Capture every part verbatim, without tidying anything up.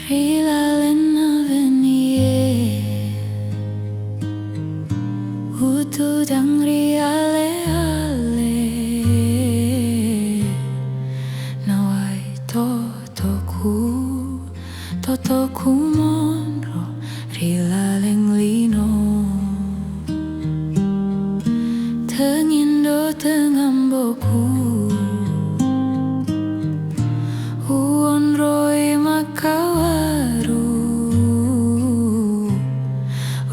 Ri lalenna wennie, utudang ri ale-ale, nawai totoku, totoku monro ri laleng lino. Tengindo tengamboku, uonroi makkawaru,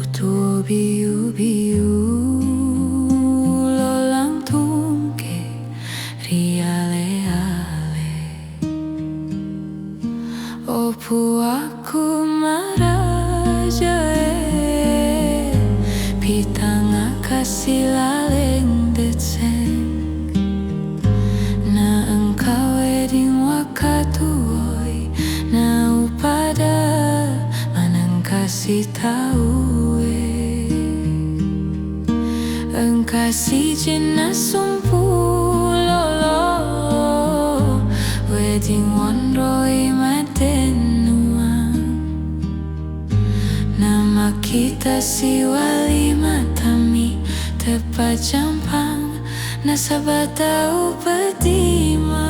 utuo biu-biu, lolang tungke ri ale-ale. O puakku marajae, pitangakasi laleng deceng. Na engka wedding wakkatuoi, na upada manengkasi tauwe. Engka sijinna sumpu lolo, wedding wonroi maddennuang. Namakkita siwali matami teppa jampang, nasaba tau peddima.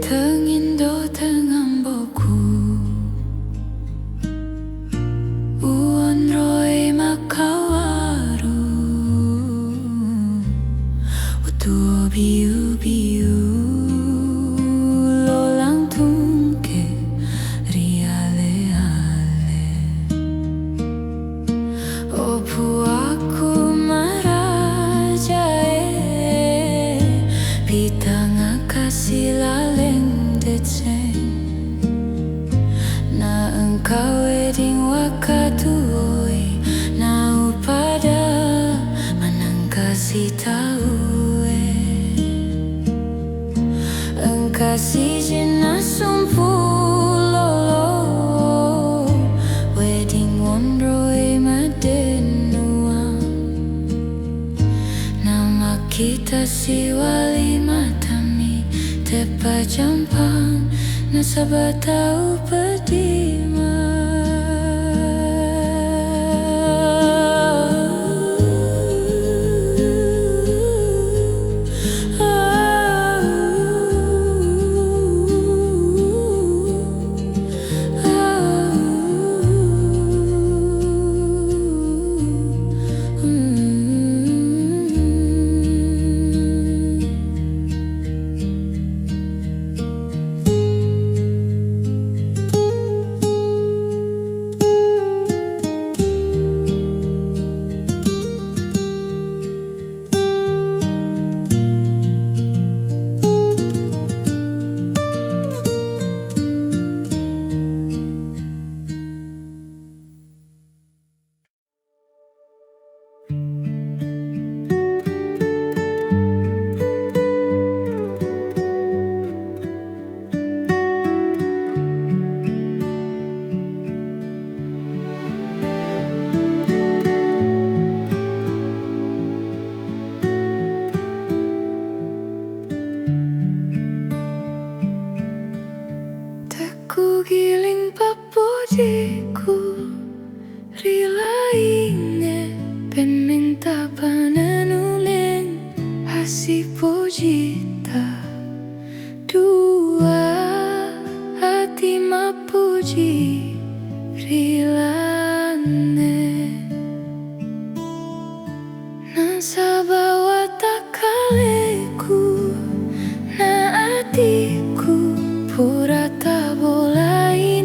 Tengindo tengamboku, uonroi makkawaru, utuo biu-biu, lolang tungke ri ale-ale. O puakku marajae, pitangakasi laleng deceng. Na engka wedding wakkatuoi, na upada manengkasi tauwe. Engka sijinna sumpu lolo, wedding wonroi maddennuang. Namakkita siwali matami teppa jampang, nasaba tau peddima. Tekkugiling pappojiku ri laingnge, pemminta pananungeng assipojita. Dua ati mappuji ri langnge. Nasaba watakkaleku na atiku pura tabolai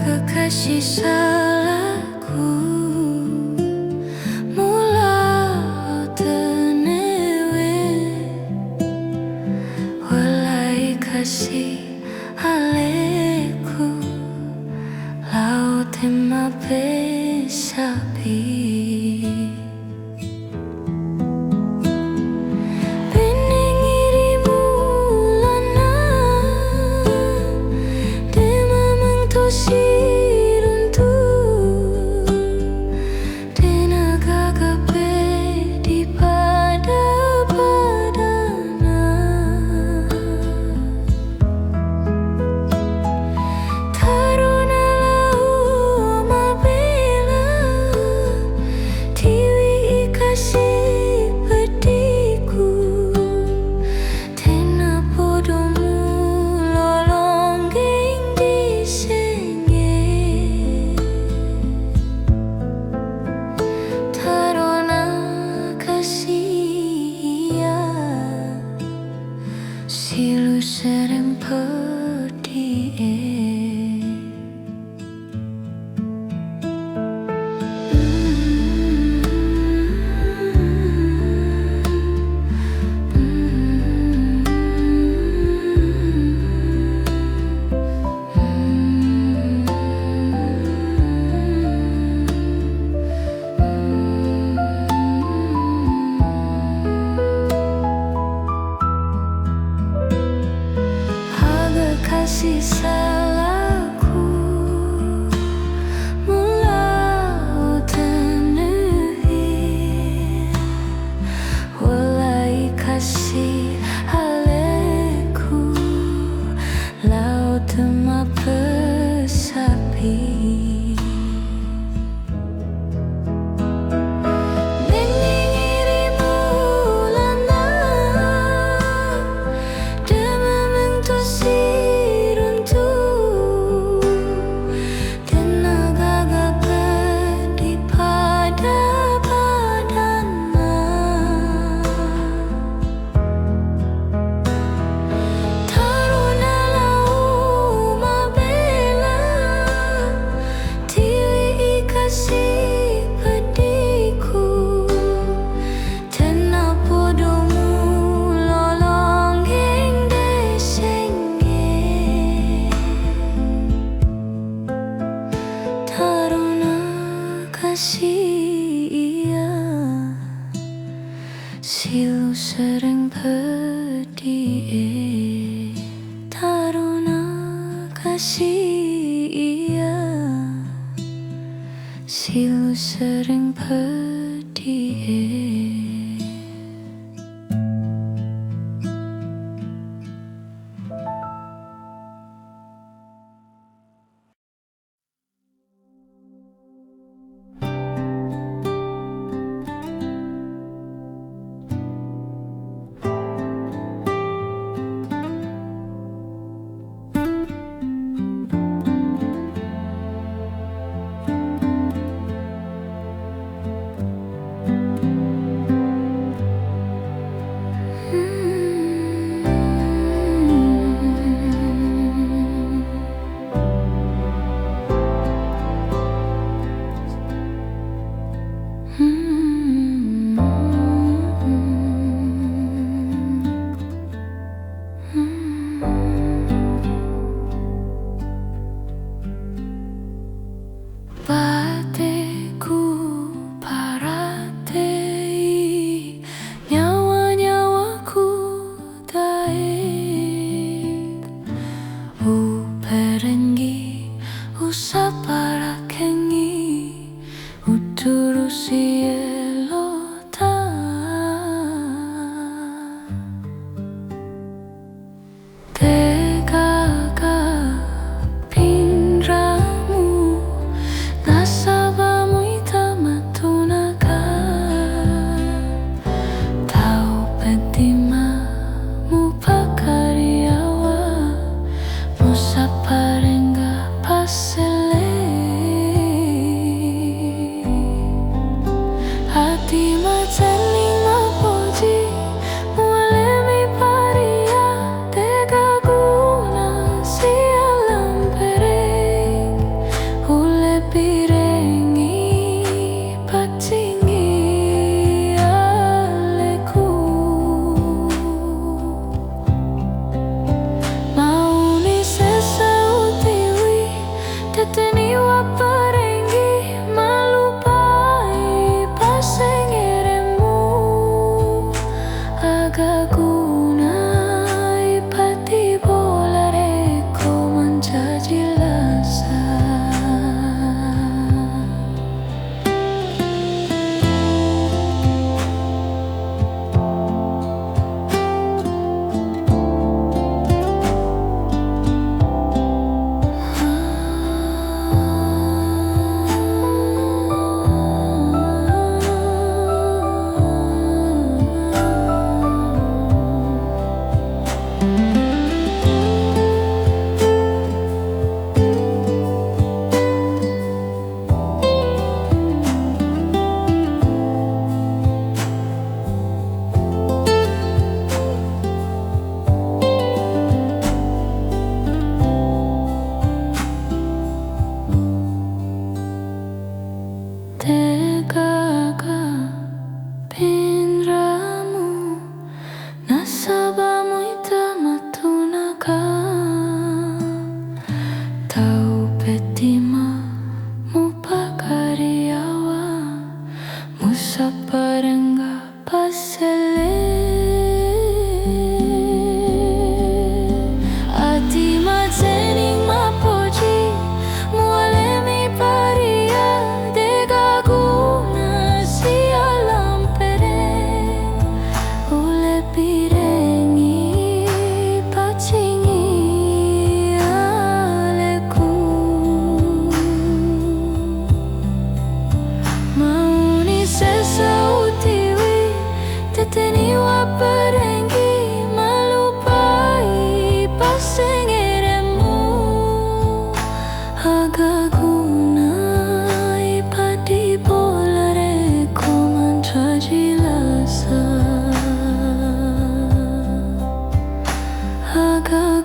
Kasih salahku, mula tenewe, walai kasih aleku, lao tema pesapi. Bennengngi ri mulana, de' memeng to siruntu, de' nagaga pedi pada-padana. Tarona lao mabela, tiwi i kasih peddiku, tenna podo mulolonggeng disengnge. Tarona kasih iya, silu sereng peddi e. Aga kasih salahku, mula tenewi, walai kasih aleku, lao tema pesapi. Bennengngi ri mulana, de' memeng to siruntu, tenna gaga peddi pada-padanna. Tarona lao mabela, tiwi i kasih peddiku, tenna podo mulolonggeng disengnge. Tarona kasih iya, silu sereng peddi e. Tarona kasih iya, silu sereng peddi e.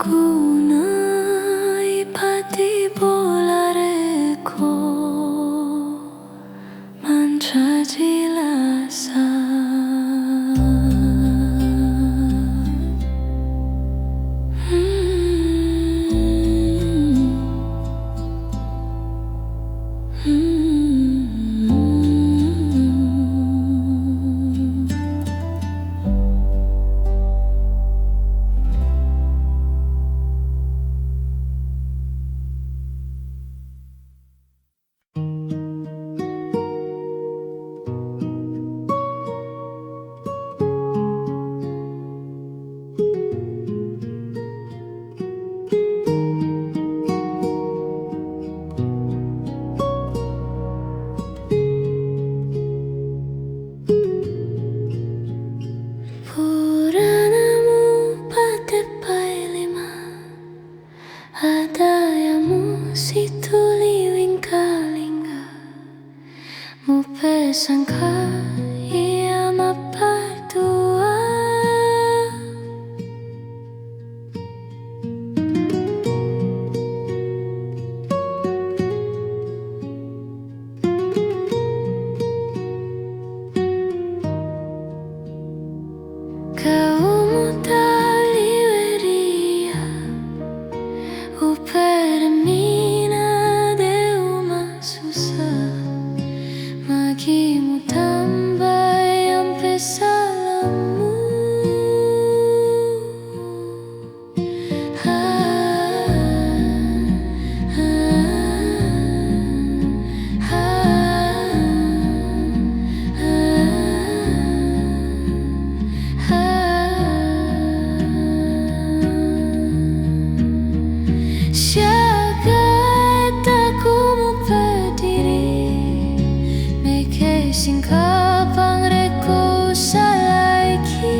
Gunai pati bola rekko mancaji lasa. Purana mupateppai lima, ada yang musituli wingkalinga. Mupesangka iya mappatua. Kau mutali weria, upermina de uma susah, magi mutambai ampe salammu. Siaga taku mupediri, meke singkapang rekko usalaiki.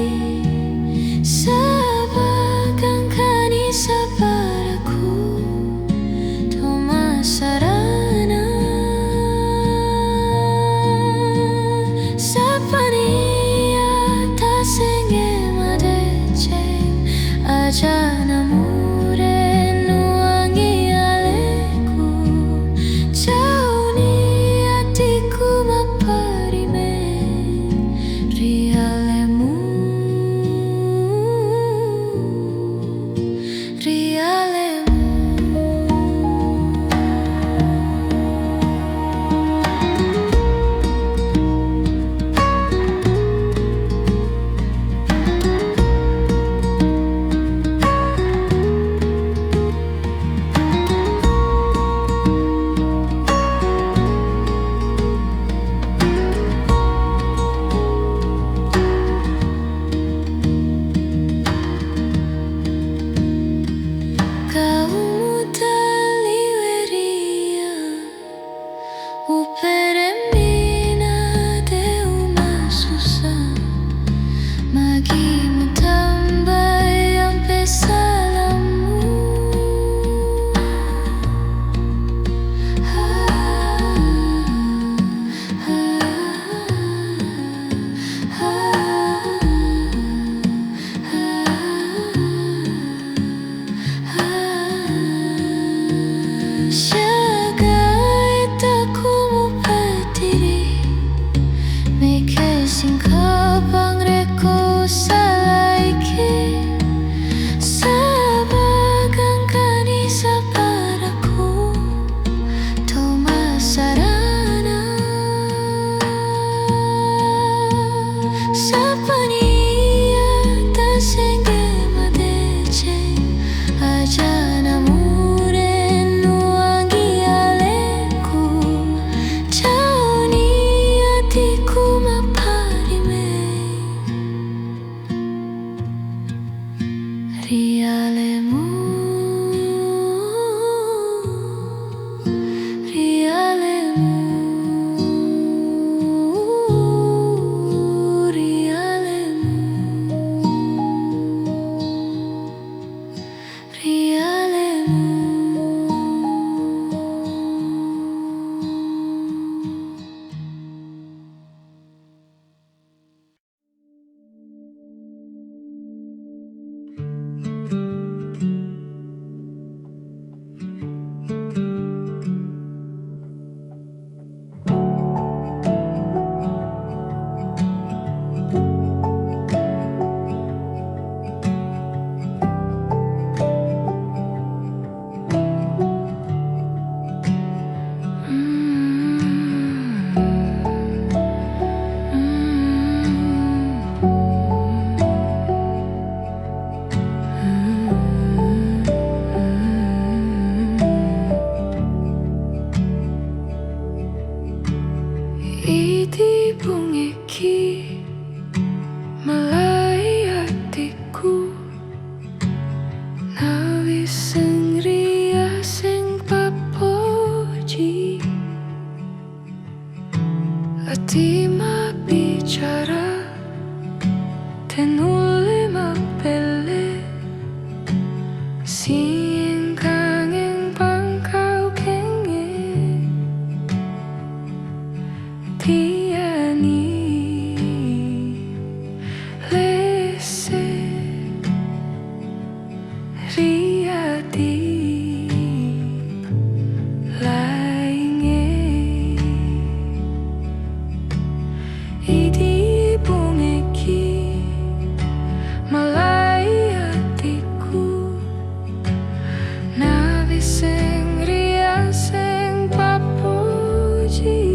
Saba gangkani sabaraku, to masarana. Sapania tasengnge madeceng, ajana murennuangi aleku. Jauni atiku mapparimeng ri alemu, ri alemu. Seng riaseng pappoji, ati mabbicara tenulle mappelle, siengkangeng pangkau kengnge tiani lesse ri ati laingnge. Idi bungekki malai atikku, nawiseng riaseng pappoji.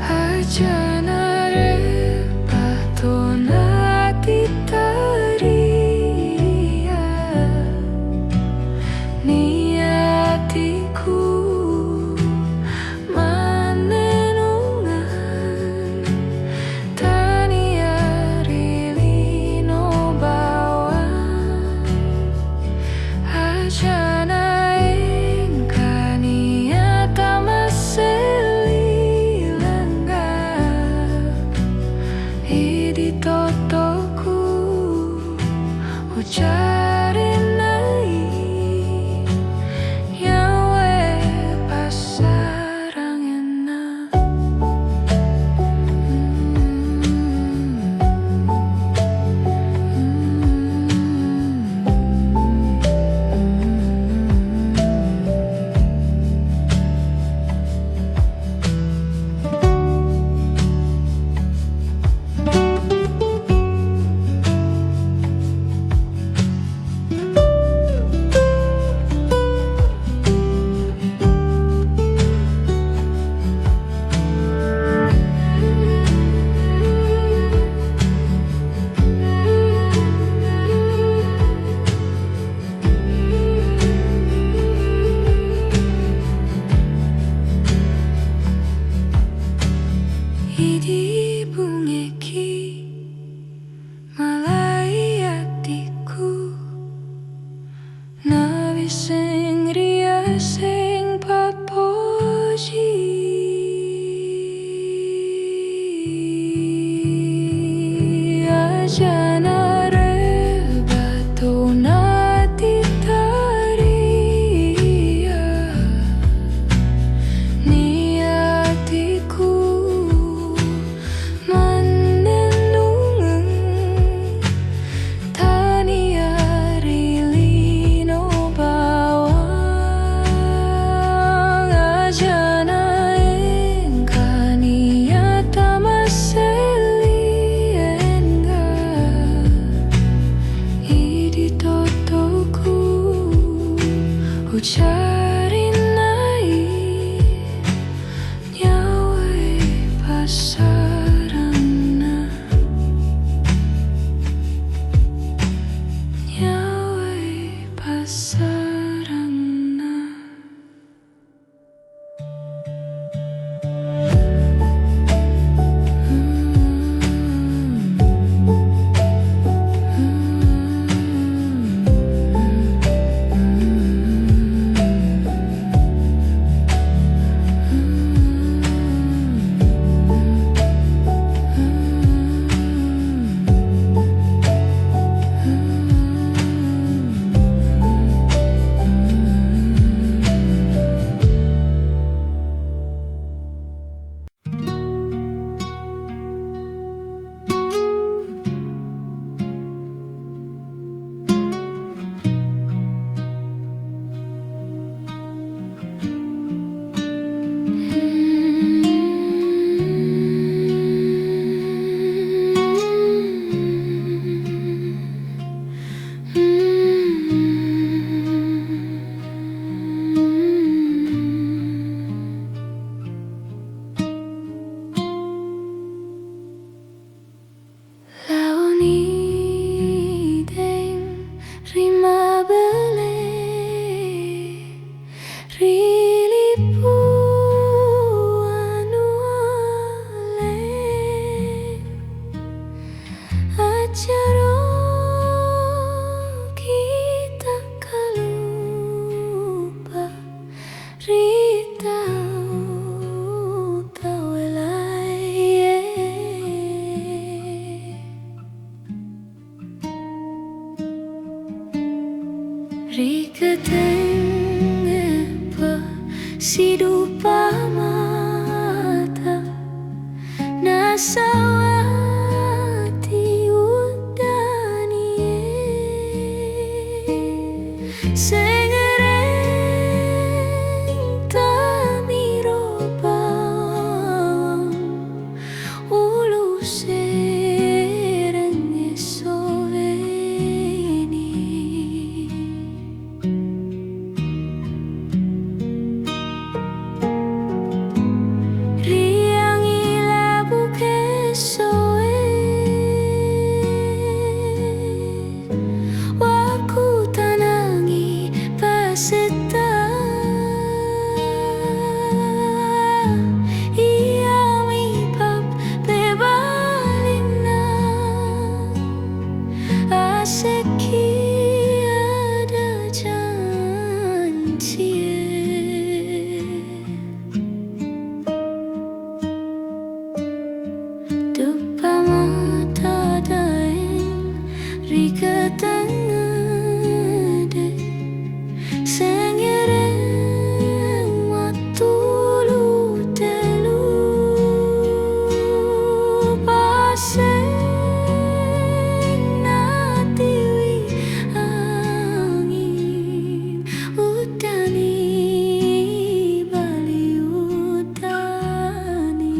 Aja narepa tona titaria niatiku mannenungan tania ri lino bawang. Aja naengka niata masselli lengngap, idi tottoku ucarinai nyawae passarangenna. Idi bungekki malai atikku, nawiseng riaseng pappoji. Aja nareba tona titaria niatiku mannennungeng tania ri lino bawang. Aja naengka niata masselli engka, idi tottoku ucarinai nyawae passaranna, nyawae passaranna. Ketengngeppa sidupa mata, nasawati uddanie. Sengereng tamiro bawang, ulu sereng esso wenni. Riangi labu kessoe, wakkutanangi pasetta. Iyami pappebalinna, asekki ada jancie. Deppa mata daeng ri ketengngede, sengereng mattulu telu, paseng natiwi anging. Uddani bali uddani.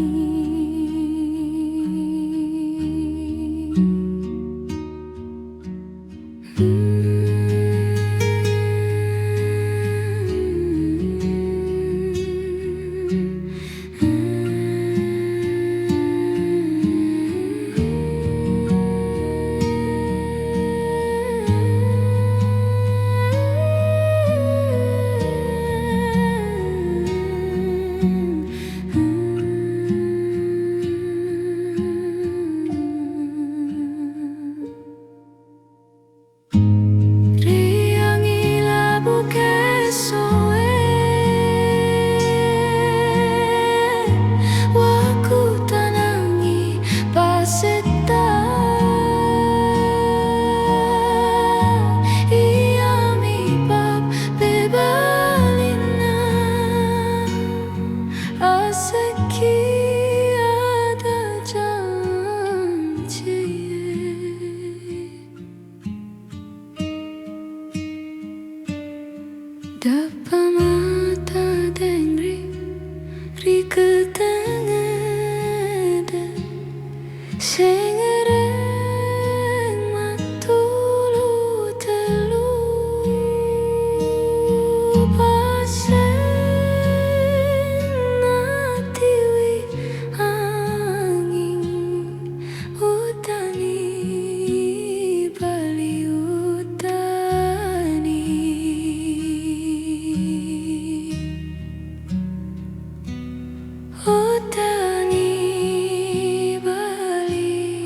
Riangi labu kessoe, wakkutanangi pasetta. Iyami pappebalinna, asekki ada jancie. Deppa mata denri ri ketengngede, sengereng mattulu telu, paseng natiwi anging. Uddani bali uddani. Uddani bali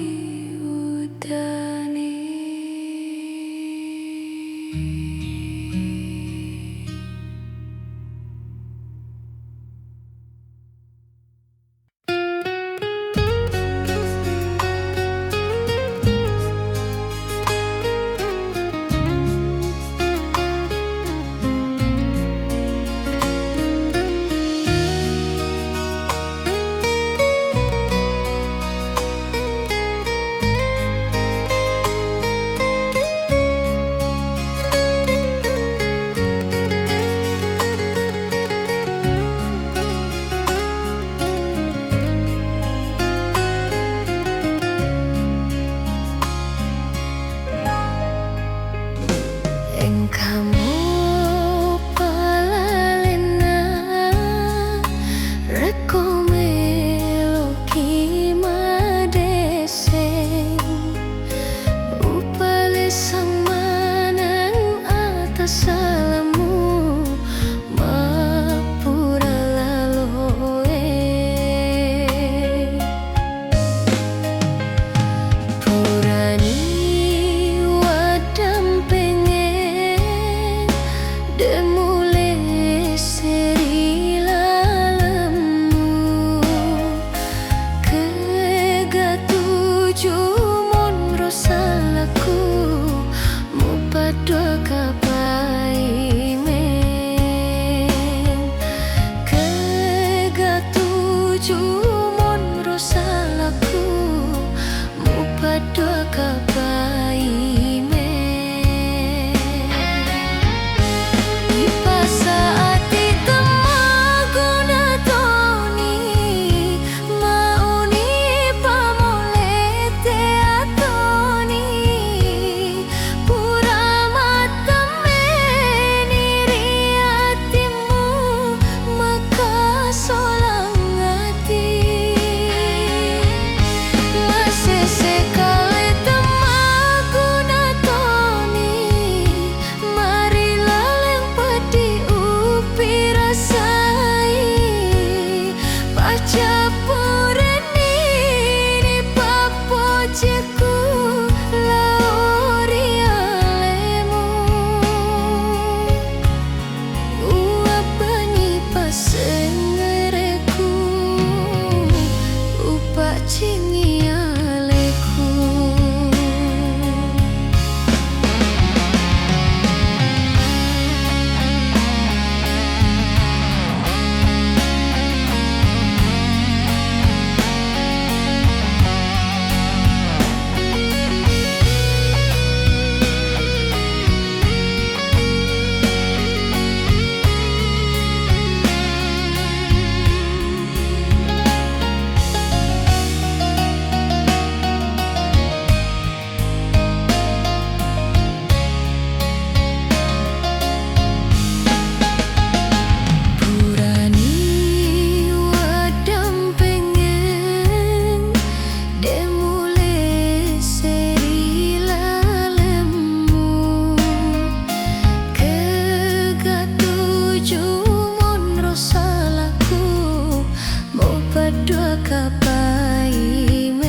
Kapaimeng,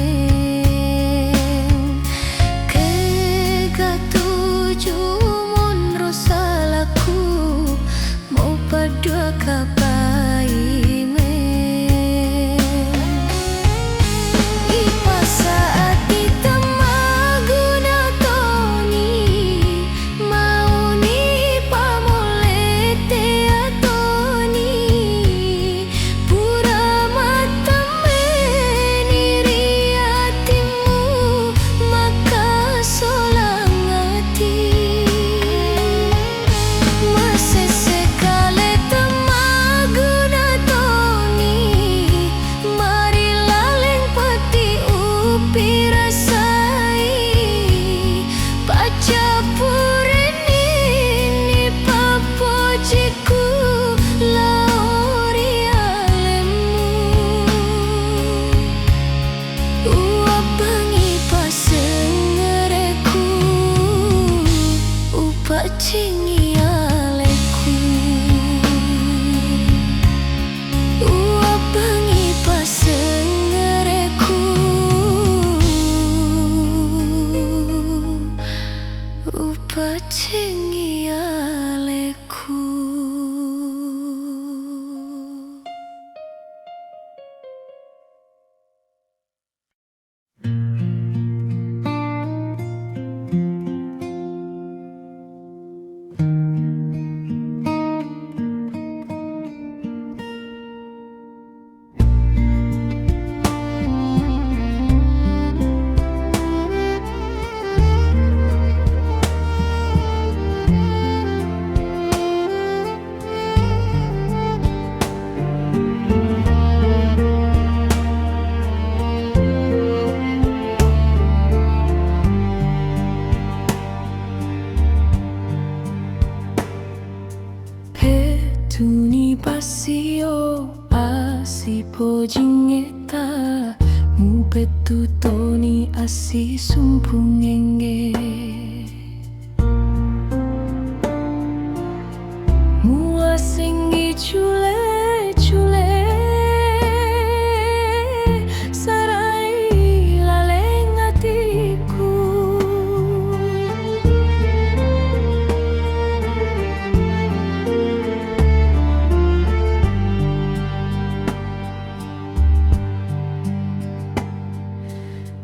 kega tuju monro salakku, mopaddua kapaimeng. Ipasaati temmaguna toni, mauni pamolle tea toni, pura mattemmeni ri atimmu, makkasolang ati. Masesse kale temmaguna toni, mari laleng petti upirasai, paccappurenni pappoji ku lao ri alemmu. Uwabbangi passengereku, upaccingi alekku. Uwabbangi passengereku, upaccingi alekku. Pettuni passio assipojingngetta, mupettu toni assisumpungengngé. Muasenggi cule-cule sarai laleng atiku.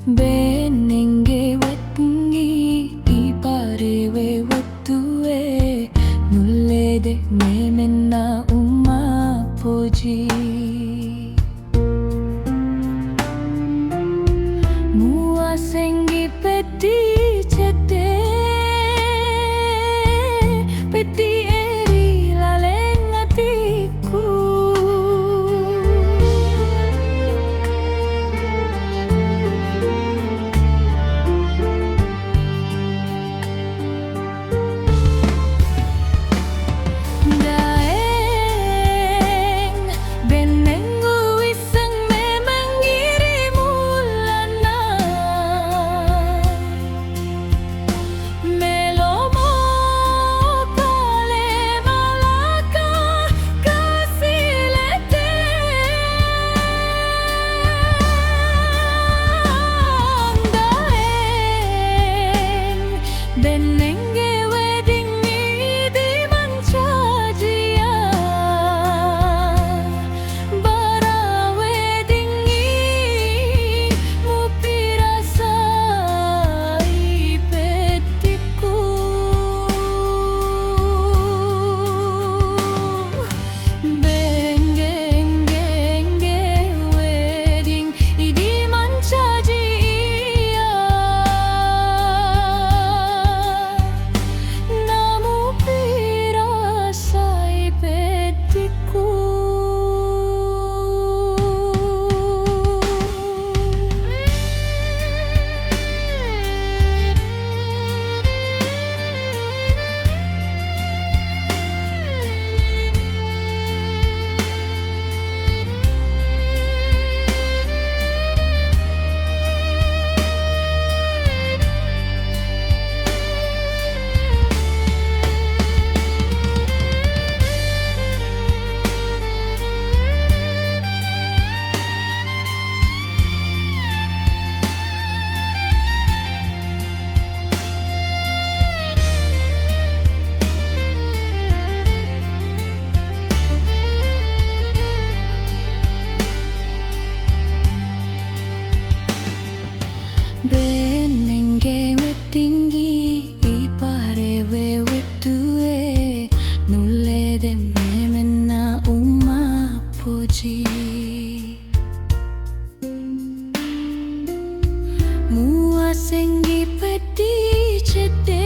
Bennengge wettungngi iparewe wettue, nulle de' memenna umappoji. Muasenggi petti cedde, petti e ri laleng atiku. Daeng, benneng uwisseng memengngi ri mullanna. Senggi peddi cedde,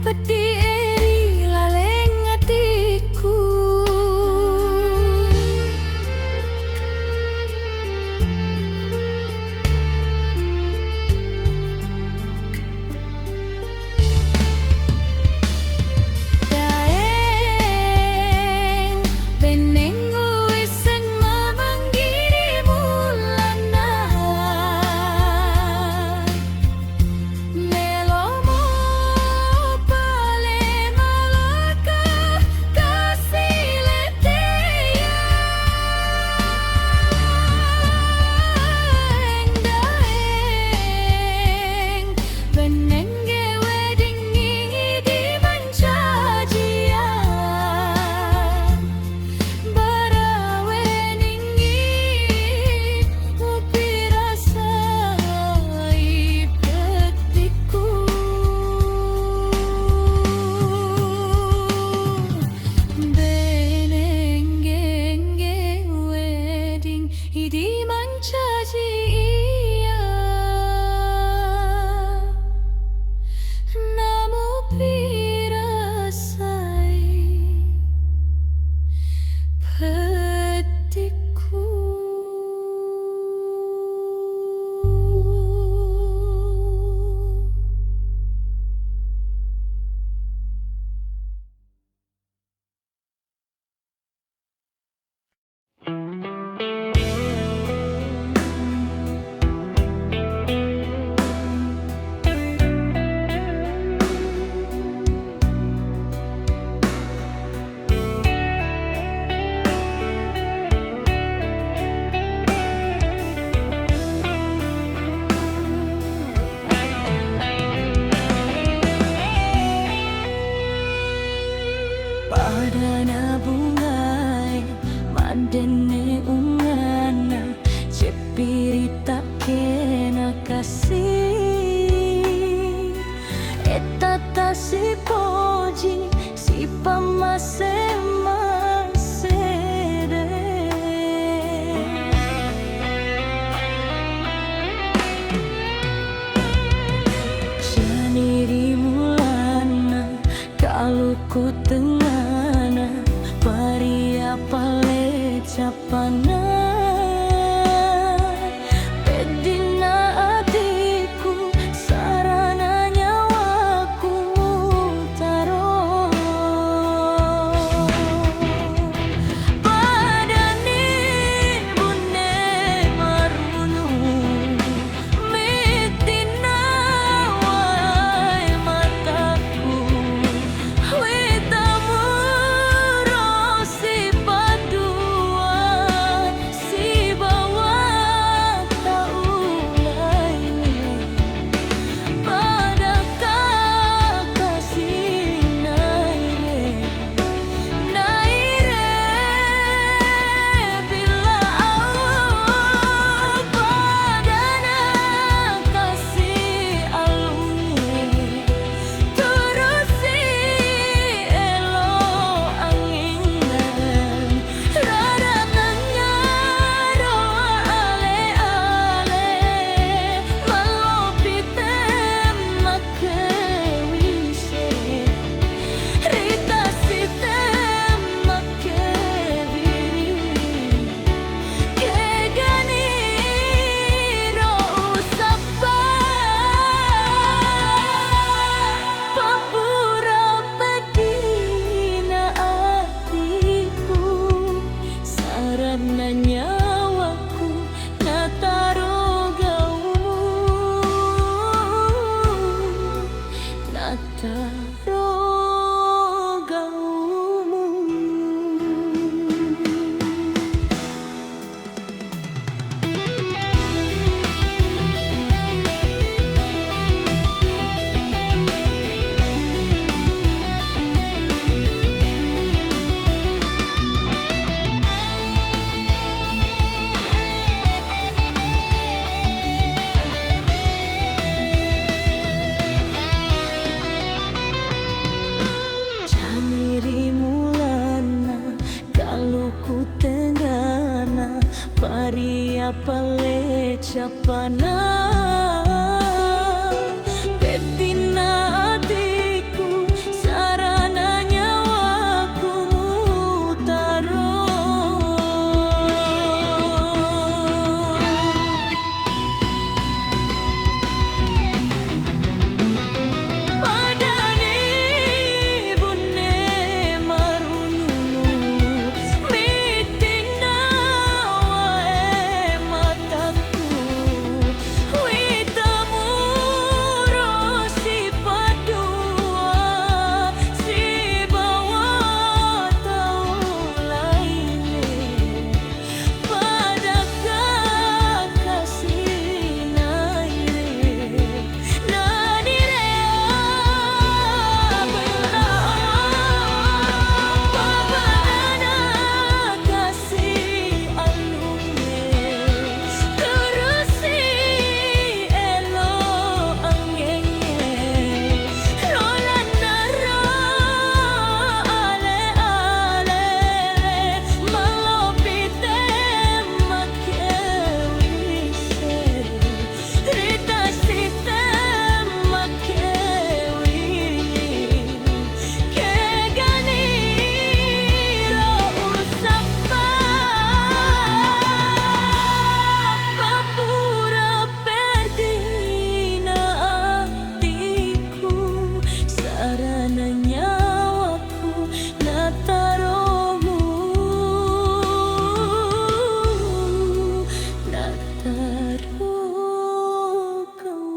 peddi e ri laleng atikku. Daeng benneng uwisseng mamanggiri mullanna. Melomo pale malaka kasileteang. Daeng bennengge weddingngi idi mancajia. Bara weddingngi upirasai peddikku. Bennengge wedding idi mancaji iya, namupirasai peddikku. Maria palle cappana, pettinna atiku, sarana nyawaku mutaro. Padani bunne marununu, mittinna wae mataku, witamuro sipaddua sibawa tau laingnge. Pada kakasi naire, nanire, pabana kasi alunge, turusi elo angenge. Rolanna ro ale-ale, malopi temmakke wise, ritasi temmakke wiring, kegani ro usappa, papura perdina atiku, sarana nyawaku nataromu, nataro kau.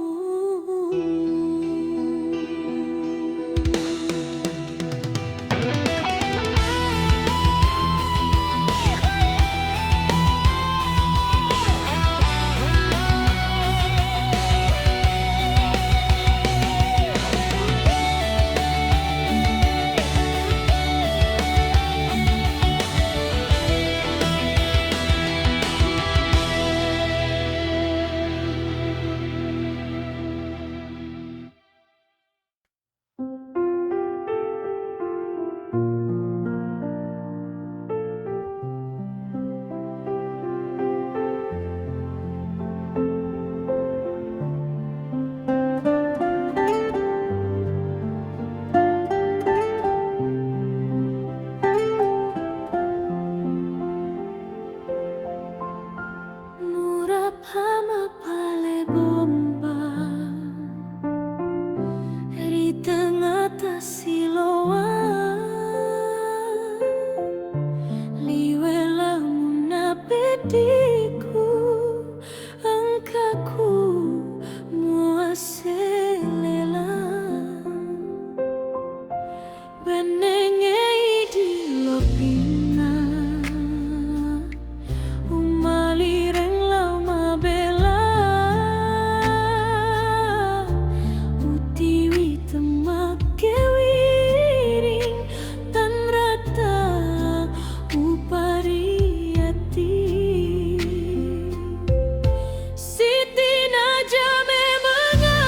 Nurappa mapale bomba ri tengngata siloa, liwe lamunna pediku, engkaku muasselela. Bennengnge idi lopinna, ummalireng lao mabela, utiwi temmakke wiring, tanrata upari ati. Siti naja memengnga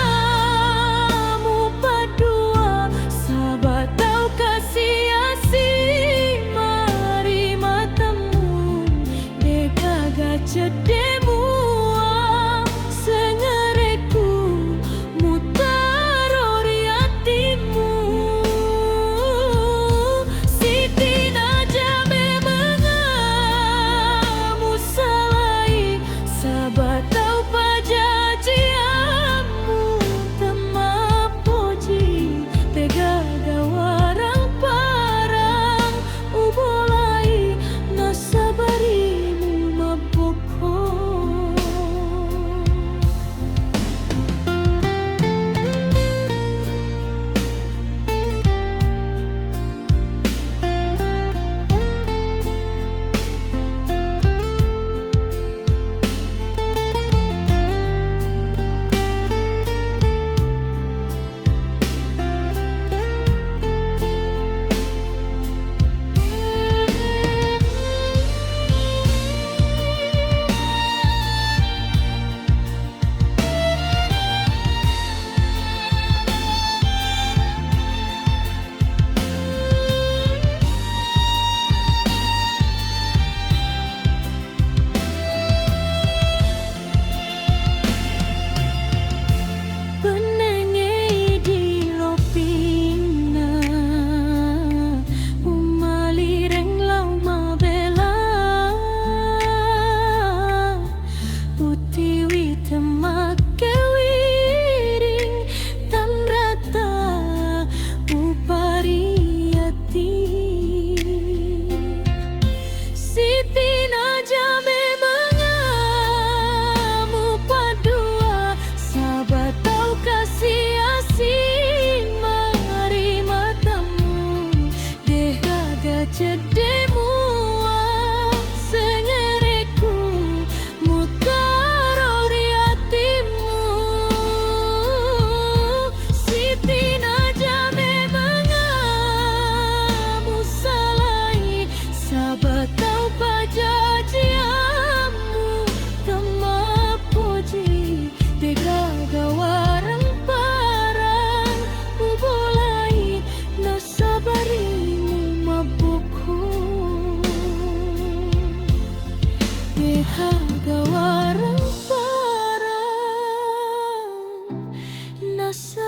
mupaddua, saba tau kasi-asi mari matemmu, degaga cedde mua sengereku mutaro ri atimmu. Siti naja memengnga musalai, saba tau pajajiammu temmappoji, degaga warang parang ubolai, nasaba rimu mabbokko. Gawareng parang nasa